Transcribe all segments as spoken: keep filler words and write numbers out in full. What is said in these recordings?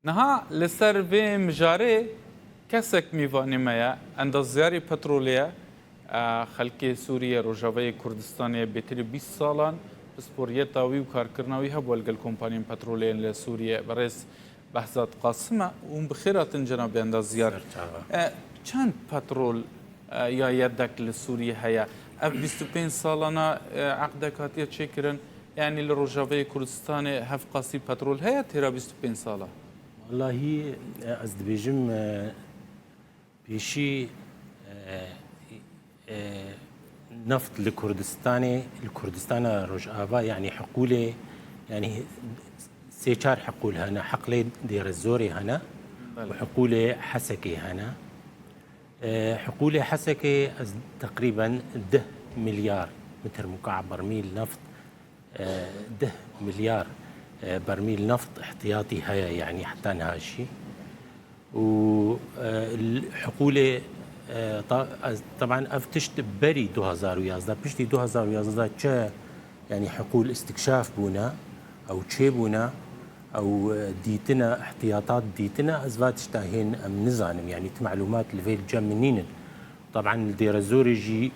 Niha li ser vê mijarê kesek mêvanê me ye, endazyarê petrolê ye. E, xelkê Sûriyê, Rojavayê Kurdistanê bêtir li bîst salan pisporiyeta wî û karkirina wî hebû li gel kompaniyên petrolê yên li Sûriyê. Berêz Behzat Qasim e û hûn bi xêr hatin cenabê endazyar. Ser çava. E, çend petrol, e, ya yedek li Sûriyê heye? Ev bîst û pênc salana, e, eqdek hatiye çêkirin. Yanî li Rojavayê Kurdistanê hevqasî petrol heye têra bîst û pênc sala? Wallahî, e, ez dibêjim, e, pêşî, e, e, neft li Kurdistanê, li Kurdistana Rojava, yanî hiqûlê, yanî sê çar hiqûl hene, hiqlê Dêrezorê hene Belê. û hiqûlê Hesekê hene. E, hiqûlê Hesekê ez teqrîben deh milyar metr mukab bermîl neft, e, deh milyar, e, bermîl neft ihtiyatî heye, yanî heta niha jî. û, e, l-, hiqûlê, e, ta-, ez, teban ev tişt berî du hazar û yazdeh, piştî du hazar û yazdeh çi, yanî hiqûl istikşaf bûne, ew çêbûne, ew, e, dîtine, ihtiyatat dîtine, ez va tişta hên em nizanim, yanî tu melûmat li vê li cem min nînin. Teban li Dêrezorê jî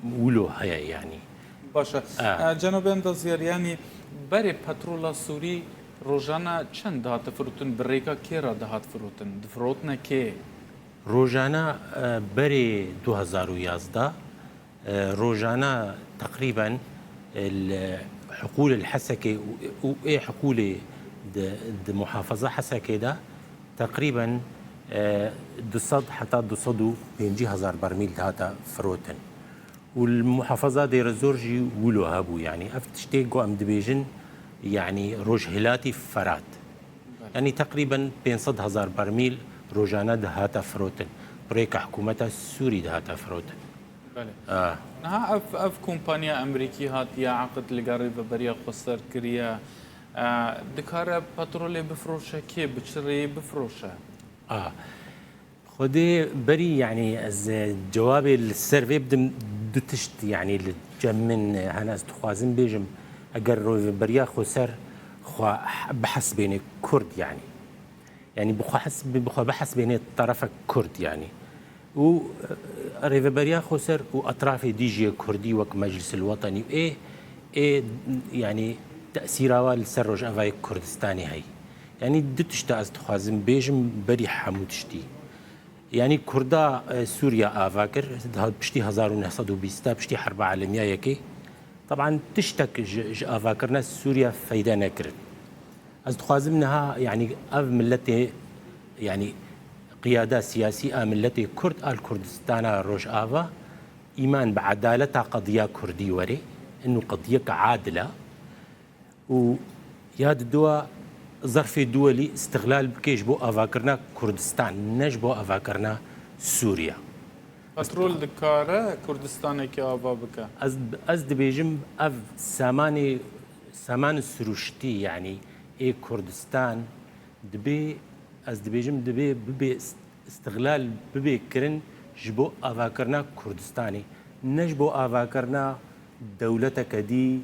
wilo heye, yanî. Baş e. E. E, cenabê endazyar, yanî berê petrola Sûrî rojane çend dihate firotin, bi rêka kê re dihat firotin, difirotine kê? Rojane, e, berê du hazar û yazdeh, e, rojane teqrîben, e, li hiqûl li Hesekê û, û ê hiqûlê di, di muhafaza Hesekê de teqrîben, e, du sed heta du sed û pêncî hezar bermîl dihate firotin. û li muhafaza Dêrezor jî wilo hebû. Yanî ev tiştê ku em dibêjin, yanî rojhilatî Ferat. Belê. Yanî teqrîben pênc sed hezar bermîl rojane dihate firotin. Bi rêka hikûmeta Sûrî dihate firotin. Belê. Ah. Niha ev, ev kompaniya Amerîkî hatiye eqd li gel Rêveberiya Xweser kiriye. E, dikare petrolê bifroşe kê? Bi çi rêyê bifroşe? Ah. Xwedê berî, yanî ez, e, cewabê li ser vê bidim, du tişt, yanî li cem min, e, hene, ez dixwazim bêjim, eger Rêveberiya Xweser xwe bihesibêne Kurd, yanî. Yanî bi xwe hes-, bi xwe bihesibêne terefek Kurd, yanî. Û, e, Rêveberiya Xweser û etrafê dî jî yê Kurdî wek Meclisil Wetenî û ê, ê, yanî tesîra wa li ser Rojavayê Kurdistanê heye. Yanî du tişta ez dixwazim bêjim berî hemû tiştî. Yanî Kurda, e, Sûriya ava kir, daha piştî hezar û neh sed û bîst, piştî Herba Alemiya Yekê. Teban tiştek ji, ji avakirina Sûriya feyde nekirin. Ez dixwazim niha, yanî ev miletê, yanî qiyada siyasî a miletê Kurd a li Kurdistana Rojava îman bi edaleta qediya Kurdî were, inu qediyek adil e. û ya didoa zerfê duwelî îstixlal bike ji bo avakirina Kurdistan, ne ji bo avakirina Sûriya. Petrol dikare Kurdistanekî ava bike? Ez, ez dibêjim ev samanê, saman siruştî, yanî ê Kurdistan dibê, ez dibêjim dibê bibe îst-, îstixlal bibe kirin ji bo avakirina Kurdistanê, ne ji bo avakirina dewleteke dî,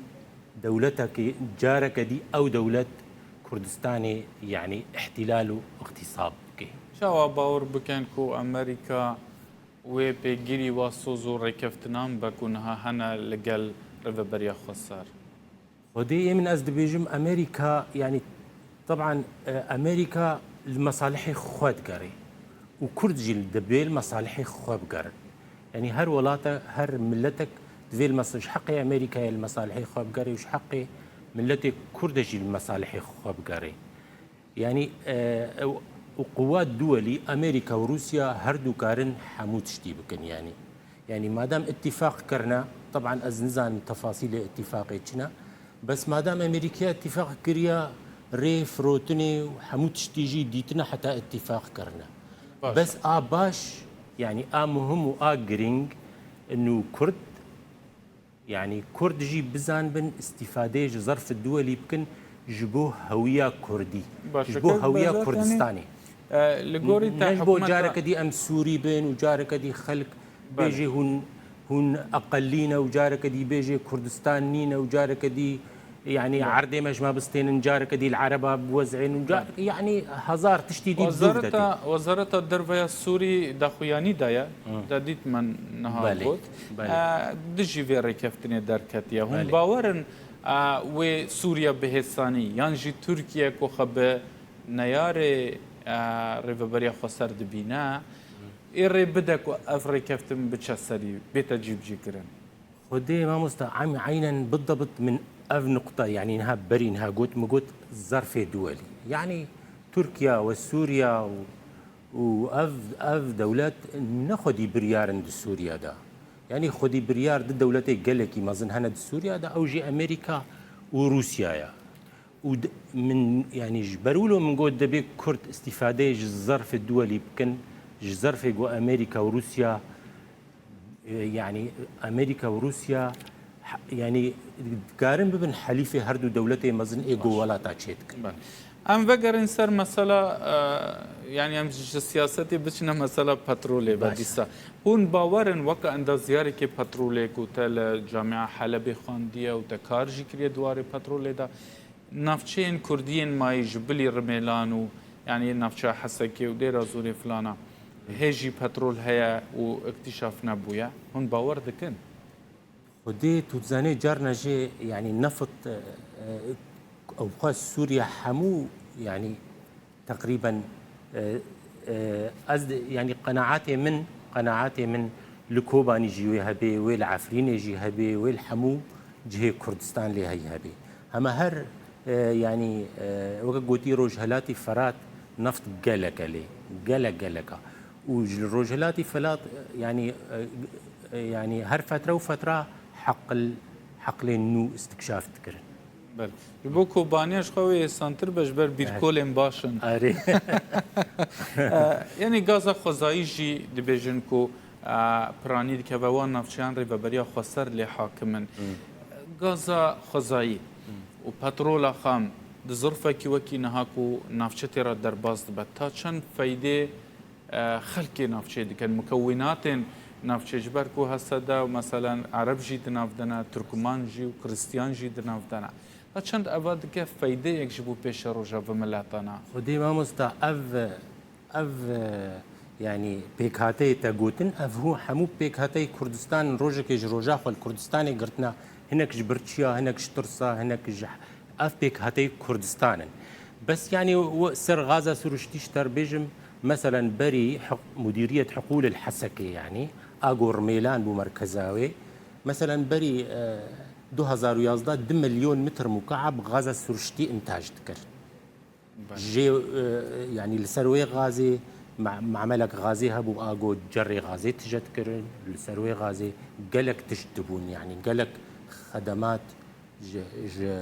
dewletekî, careke dî ew dewlet Kurdistanê, yanî îhtîlal û îxtîsab bike. Çawa bawer bikin ku Amerîka wê pêgirî wa soz û rêkeftinan be ku niha hene li gel Rêveberiya Xweser? Xwedê ê min ez dibêjim Amerîka, yanî teban, e, Amerîka li mesalihê xwe digere û Kurd jî dibê li mesalihê xwe bigerin. Yanî her welate, her miletek divê li mes-, ji heqê Amerîkayê li mesalihê xwe bigere û ji heqê miletê Kurd de jî li mesalihê xwe bigere. Yanî, e, ew, û quwa duwelî, Amerîka û Rûsya, her du karin hemû tiştî bikin, yanî. Yanî madem îtîfaq kirine, teban ez nizanim tefasîlê îtîfaqê çi ne, bes madem Amerîkaya îtîfaq kiriya rê firotinê û hemû tiştî jî dîtine heta îtîfaq kirine. Baş. Bes a baş, yanî a muhim û a girîng, inu Kurd, yanî Kurd jî bizanibin îstîfadeyê ji zerf duwelî bikin ji bo hewiya Kurdî, Baş, ji bo kek hewiya Behzat, yanî, Kurdistanê. E, li gorî te Ne ji bo hikûmeta careke dî em Sûrî bin û careke dî xelk Belê. bêjê hûn, hûn eqelî ne û careke dî bêjê Kurdistan nîne û careke dî Yani erdê me ji me bistênin, careke dî li Ereba biwez'ênin, car, yani hezar tiştî dî dûv de tê. Wezareta, Wezareta Derve ya Sûrî daxuyanî daye, te dît me niha Belê, got. belê. E, dijî vê rêkeftinê derketiye. Hûn Belê. bawer in, e, wê Sûriye bi hêsanî, yan jî Tirkiye ku xwe bi neyarê, e, Rêveberiya Xweser dibîne, ê rê bide ku ev rêkeftin biçe serî, bête cîbicîkirin? Xwedê mamosta, em eynen bidebit min ev nuqta, yani niha berî niha got, min got zerfê duwelî. Yani Tirkiye ve Sûriye û, û ev, ev dewlet ne xwedî biryar in di Sûriye de. Yani xwedî biryar di dewletê gelekî mezin hene di Sûriye de, ew jî Amerîka û Rûsya ye. Û d-, min, yani ji ber wilo min got dibê Kurd îstîfadeyê ji zerfê duwelî bikin, ji zerfê ku Amerîka û Rûsya, e, yani Amerîka û Rûsya, he-, yani dikarin bibin helîfê her du dewletê mezin ê ku Baş. welata çêdikin. Belê. Em vegerin ser mesela, e, yani em ji siyasetê biçine mesela petrolê ve Baş. dîsa. Hûn bawer in weke endazyarekê petrolê ku te li Camia Helebê xwendiye û te kar jî kiriye di warê petrolê de, navçeyên kurdî yên mayî ji bilî Rimêlan û, yanî navçeya Hesekê û Dêra Zorê filana hê jî petrol heye û îktîşaf nebûye. Hûn bawer dikin? Xwedê tu dizanê carna jê, yanî neft, e, e, ew xwe Sûriye hemû, yanî teqrîben, e, e, ez de, yanî qenaetê min, qenaetê min li Kobanî jî wê hebê, wê li Efrînê jî hebê, wê li hemû cihê Kurdistan lê heyî hebê. Hema her, e, yanî, e, weke gotî Rojhelatî Ferat neft gelek e lê, gelek gelek e. Û ji Rojhelatî Ferat, e, yanî, e, e, yanî her fetre û fetra heqil, heqlên nû istikşaf dikirin. Belê. Ji bo Kobaniya ji xwe wê hêsantir be ji ber bîrkolên baş in. Erê. E, yanî gaza xwezayî jî dibêjin ku, e, piranî dikeve wan navçeyan Rêveberiya Xweser lê hakim in. Gaza xwezayî û petrola xam di zirfekî wekî niha ku navçe tê re derbas dibe, ta çend feydê, e, xelkê navçeyê dikin, mukewînatên navçeyê, ji ber ku H S D û meselen Ereb jî di nav de ne, Turkman jî û Kristiyan jî di nav de ne. Ta çend eva dike feydeyek ji bo pêşeroja vê miletana? Xwedê mamosta, ev, ev, e, yanî pêkhateyê te gotin, ev hû hemû pêkhateyê Kurdistan in, rojekê ji roja xwe li Kurdistanê girtina, hinek ji birçiya, hinek ji tirsa, hinek ji, ev pêkhateyê Kurdistan in. Bes yanî w-, ser gaza siruştî ji te re bêjim, meselen berî hiq-, Mudîriyet Hiqûl el Hesekê, yanî Agor Mêlan bû merkeza wê. Meselen berî, e, du hezar û yazdeh du milyon metr mukab gaza siruştî întaj dikir. Belê. Jê, e, yanî li ser wê gazê, ma-, mamelek gazê hebû, ago cerê gazê tije dikirin, li ser wê gazê gelek tişt dibûn, yanî gelek xedemat ji, ji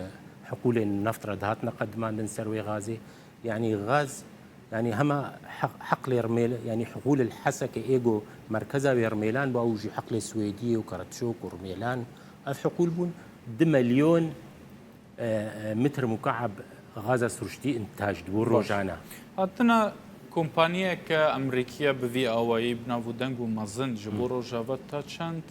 hiqûlên neft re dihatine qedimandin ser wê gazê. Yanî gaz, yanî hema heq-, heqlê Rimêl-, yanî hiqûl el Hesekê ê go merkeza wê Rimêlan bû, ew jî heqlê Swêdiyê û Keretçok û Rimêlan, ev hiqûl bûn, du milyon e, e, metr mukab gaza siruştî întaj dibû Baş. rojane. Hatina kompaniyeke Amerîkiye bi vî awayî bi nav û deng û mezin ji bo Hı. Rojava ta çend,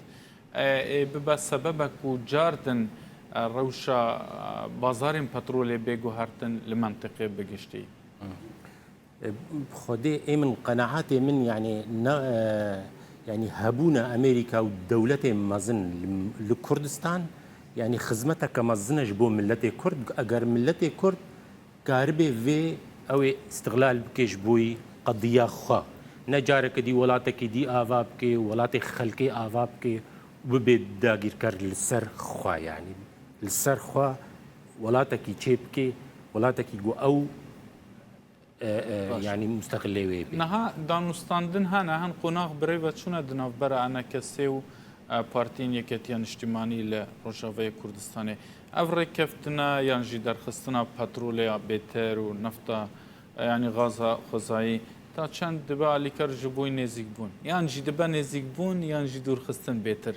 e, ê bibe sebebek ku cardin, e, rewşa, e, bazarên petrolê bê guhertin li mentiqê bi giştî? Hı. E, bi Xwedê ê min qenaetê min, yanî ne, e, yanî hebûna Amerîka û dewletên mezin li, li Kurdistan, yanî xizmeteke mezin e ji bo miletê Kurd. Eger miletê Kurd karibê vê ew ê îstiqlal bike ji bo yî qediya xwe, ne careke dî welatekî dî ava bike, welatê xelkê ava bike û bibe dagîrker li ser xwe, yanî li ser xwe welatekî çêbike, welatekî ku ew e, e, Baş. yanî musteqilê wê bê. Niha danûstandin hene, hin qonax bi rê ve çûne di navbera E N K S ê û, e, Partiyên Yeketiya Niştimanî li Rojavayê Kurdistanê. Ev rêkeftina yan jî derxistina petrolê ya bêtir û nefta, e, yanî gaza xwezayî ta çend dibe alîkar ji bo nêzîkbûn? Yan jî dibe nêzîkbûn yan jî dûrxistin bêtir?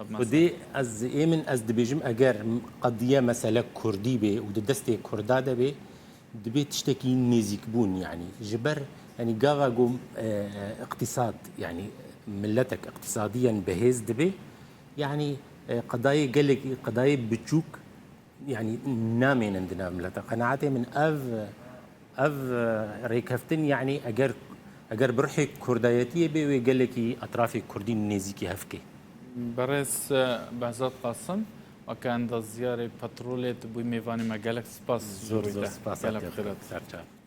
Ev mesele. Xwedê ez ê min ez dibêjim, eger qediye mesele Kurdî bê û di destê Kurda de bê, dibê tiştekî nêzîkbûn, yanî ji ber, yanî gava ku, e, e, iqtîsad, yanî miletek iqtîsadiyen bihêz dibe, yanî, e, qedayê gelek, qedayê biçûk yanî namênin di nav mileta. Qenaetê min ev, ev, e, rêkeftin, yanî eger, eger bi ruhê kurdayetiyê bê, wê gelekî etrafê kurdî nêzîkî hev kê. Berêz, e, Behzat Qasim, weke endaziyarê petrolê, tu bûyî mêvanê me, gelek spas. Zor, zor spas, gelek xêr hat. Serçav.